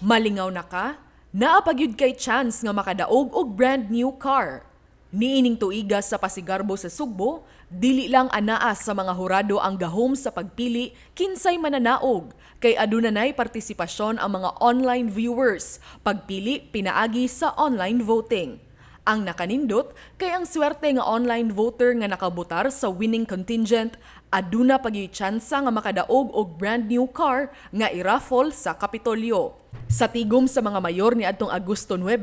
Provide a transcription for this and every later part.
Malingaw na ka? Naa pa gyud kay chance nga makadaog og brand new car. Niining tuiga sa Pasigarbo sa Sugbo, dili lang anaa sa mga hurado ang gahom sa pagpili kinsay mananaog, kay aduna nay partisipasyon ang mga online viewers, pagpili pinaagi sa online voting. Ang nakanindot kay ang swerte nga online voter nga nakabotar sa winning contingent, aduna pa gyuy tsansa nga makadaog og brand new car nga iraffle sa Kapitolyo. Sa tigom sa mga mayor ni adtong Agosto 9,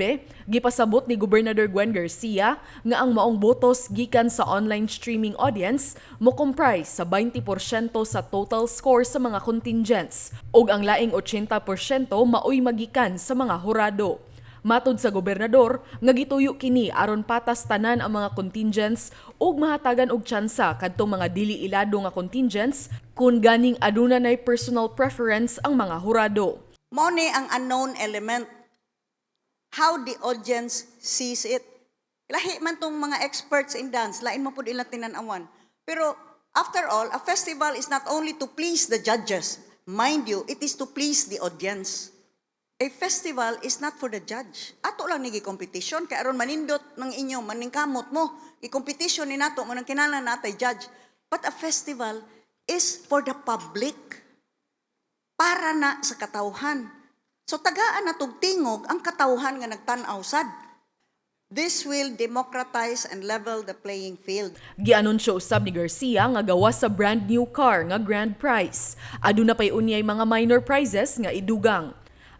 gipasabot ni Gobernador Gwen Garcia nga ang maong botos gikan sa online streaming audience mo comprise sa 20% sa total score sa mga contingents ug ang laing 80% maoy magikan sa mga hurado. Matod sa gobernador, nga gituyo kini aron patas tanan ang mga contingents ug mahatagan og tsansa kadtong mga dili ilado nga contingents kun ganing aduna nay personal preference ang mga hurado. Mao ni ang unknown element. How the audience sees it. Lahi man tong mga experts in dance, lain man pud ilang tinan-awan. Pero after all, a festival is not only to please the judges. Mind you, it is to please the audience. A festival is not for the judge. Ato lang ni competition kay aron manindot ng inyo, maningkamot mo. I-competition ni nato mo nang kinahanglan natay judge. But a festival is for the public, para na sa katawhan. So tagaan na tug tingog ang katawhan nga nagtan-aw sad. This will democratize and level the playing field. Gianunsyo usab ni Garcia nga gawas sa brand new car nga grand prize, aduna pay unyay mga minor prizes nga idugang.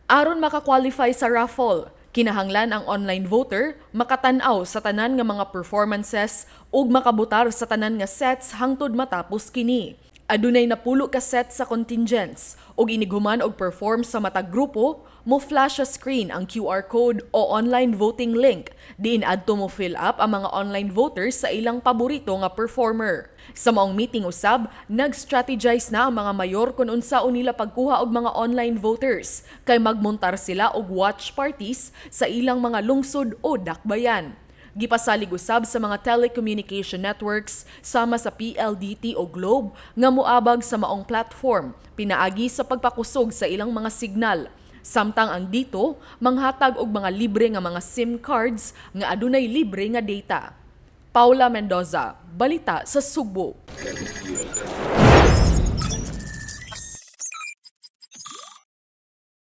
Aron maka-qualify sa raffle, kinahanglan ang online voter makatan-aw sa tanan nga mga performances ug makabotar sa tanan nga sets hangtod matapos kini. Adunay 10 ka set sa contingents ug inighuman og perform sa matag grupo, mo flash sa screen ang QR code o online voting link diin adto mo fill up ang mga online voters sa ilang paborito nga performer. Sa maong meeting usab, nag-strategize na ang mga mayor kung unsaon nila pagkuha og mga online voters kay magmontar sila og watch parties sa ilang mga lungsod o dakbayan. Gipasalig usab sa mga telecommunication networks sama sa PLDT o Globe nga moabag sa maong platform pinaagi sa pagpakusog sa ilang mga signal. Samtang ang DITO manghatag og mga libre nga mga SIM cards nga adunay libre nga data. Paula Mendoza, Balita sa Sugbo.